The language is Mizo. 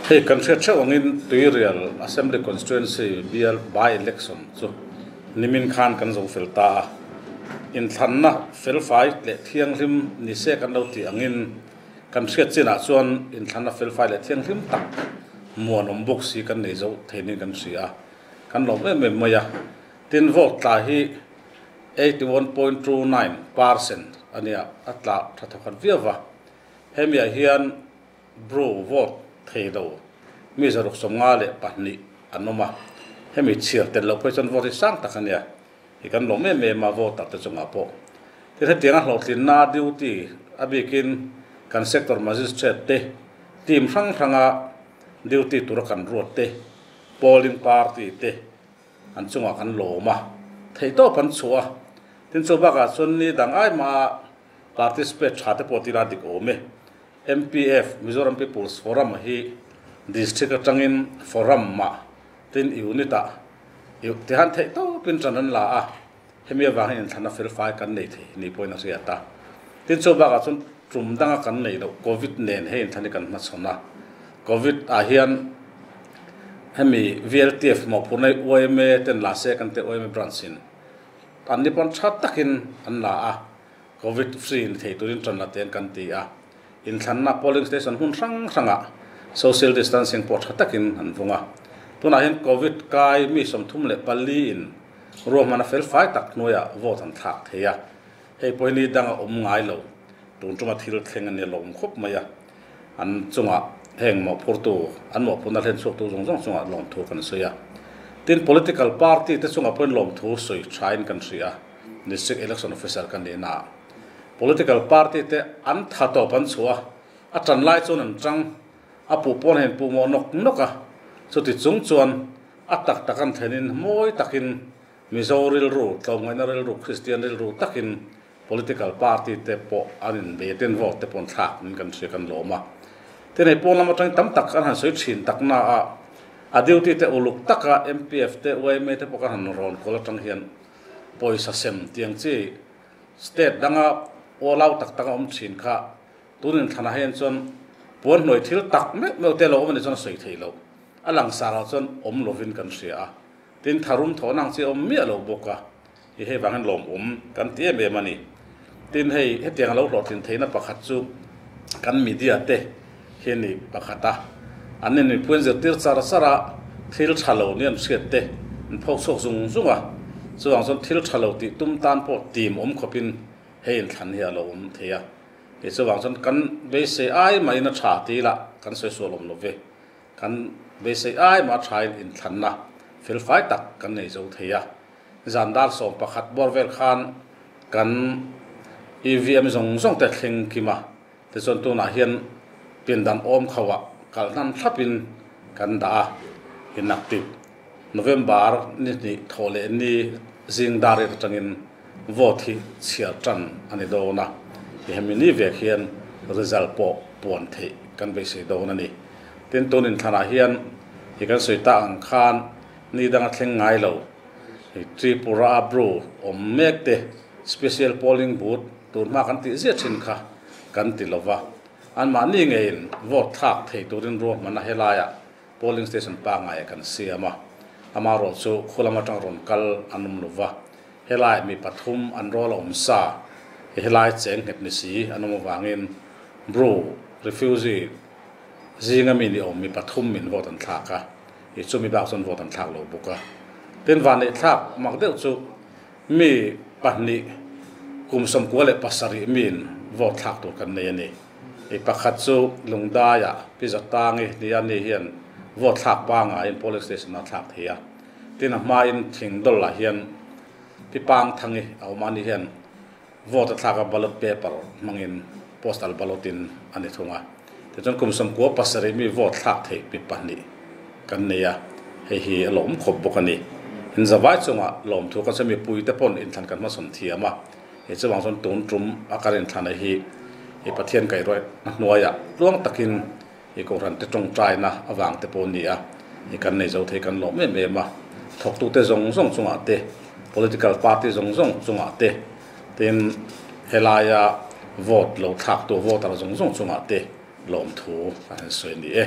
Hei kan hriat theuh angin Tuirial Assembly Constituency bial by-election chu nimin khan kan zo fel ta a. Inthlanna felfai leh thianghlim ni se kan lo tih angin kan hriat chinah chuan inthlanna felfai leh thianghlim tak muanawm bawk si kan nei zo thei niin kan hria a, kan lawm em em mai a. Tin, vote tla hi 81.29% a nia, a tla tha thawkhat viau va. Hemiah hian Bru vote thei lo mi 152 an awm a, hemi chhiar tel loh phei chuan vote hi sang tak a nia, hi kan lawm em em a voter te chungah pawh. Tin, hetianga hlawhtlinna duty a bikin kan sector magistrate te team hrang hranga duty tura kan ruat te, polling party te an chungah kan lawm a, theihtawp an chhuah a. Tin, chu bakah chuan ni dang ai maha participate tha te pawh tila dik awm e. MPF, Mizoram People's Forum hi District atangin Forum mah tin Unit ah ti han theih tawpin tan an la a, hemi avang hian inthlanna felfai kan nei thei ni pawhin a hriat a. Tin chu bakah chuan tum danga kan neih loh Covid nen hei inthlan hi kan hmachhawn a, Covid ah hian hemi VLTF mawhphurhna hi yma ten la se kan tih yma branch in an ni pawn tha takin an la a. Covid free ni thei turin tan la ten kan ti a, inthlanna polling station hmun hrang hrangah social distancing pawh tha takin an vung a. Tunah hian Covid kai mi 34 in ruahmana fel fai tak hnuaiah vote an thlak thei a, hei pawh hi ni danga awm ngai lo, tun tuma thil thleng a ni lawm khawp mai a, an chungah heng mawhphurtu, an mawhphurna hlen chhuaktu zawng zawng chungah lawmthu kan sawi a. Tin, political party te chungah pawhin lawmthu sawi thain kan hria a. District Election Officer ka nih na Political Party te an tha tawp an chhuah a, a tan lai chuan an tang, a puh pawn hian puh mawh nawk nawk a, chuti chung chuan a tak tak an thlenin mawi takin Mizo rilru, tlawmngaihna rilru, Kristian rilru takin Political Party te pawh an inbei ten vote te pawh an thlak niin kan hria kan lawm a. Tin hei pawn lam atangin tam tak an han sawi thin tak na a, a duty te uluk taka MPF te yma te pawh kan han rawn kawl atang hian Pawisa sem tiang chi state danga all out tak tak a awm thin kha tun inthlanah hian chuan puan hnuai thil tak meuh meuh te lo awm a nih chuan a sawi theih loh. A langsar ah chuan awm lovin kan hria a, tin tharum thawhna ang chi a awm miah lo bawk a, i hei vang hian lawmawm kan ti em em a ni. Tin hei hetiang a lo hlawhtlin theihna pakhat chu kan media te hi a ni pakhat a, an ni mipui an zirtir char char a, thil tha lo ni an hriat te an phawk chhuak zung zung a, chuvang chuan thil tha lo tih tum tan pawh tim awm khawpin hei inthlan hi a lo awm thei a, kei chuvang chuan kan beisei ai mahin a tha ti ila kan sawi sual awm lo ve, kan beisei ai mah a thain inthlanna felfai tak kan nei zo thei a, zan dar 11 bawr vel khan kan EVM zawng zawng te thleng kim a. Tichuan tunah hian pindan awm khauhah kal hnan thlapin kan dah a, inactive November ni hnih thawh leh ni zing dar riat atangin vote hi chhiar tan a ni dawn a, hemi ni vek hian result pawh puan theih kan beisei dawn a ni. Tin, tun inthlanah hian hi kan sawi tak ang khan ni danga thleng ngai lo Tripura a Bru awm mek te special polling booth Tun hma kan tih ziah thin kha kan ti lo va, anmahni ngeiin vote thlak thei turin ruahmanna helaiah polling station pangngai kan siam a, amaherawh chu khulam atang rawn kal an awm lo va, helaiah mi pathum an rawl a awm sa, helai cheng nghet ni si an awm avangin Bru refugee zinga mi ni awm mi pathum min vote an thlak a, ih chumi bak chuan vote an thlak lo bawk a. Tin, vanneih thlak mak deuh chu Mi pahnih kum 97 miin vote thlak tur kan nei a ni. I pakhat chu Lungdaiah Pi Zatangi nia ni hian vote thlak pangaiin polling station-ah thlak thei a. Tin a hmain Thingdawlah hian Pi Pangthangi a awm a, ani hian vote a thlak a ballot paper hmangin postal ballot-in a ni thung a. Tichuan kum 97 mi vote thlak theih mi pahnih kan nei a, hei hi a lawm khawp bawk a ni. In zavai chungah lawmthu kan sawi mipui te pawn inthlan kan hmasawn thiam a, hei chuvang chuan tun tum a kan inthlan hi i Pathian kaihruai na hnuaiah tluang takin i Kohhran te tawngtaina avang te pawh a ni a, i kan nei zo thei kan lawm em em a, thawktute zawng zawng chungah te, political party zawng zawng chungah te, Tin, helaia vote lo thlaktu voter zawng zawng chungah te lawmthu an sawi a ni e.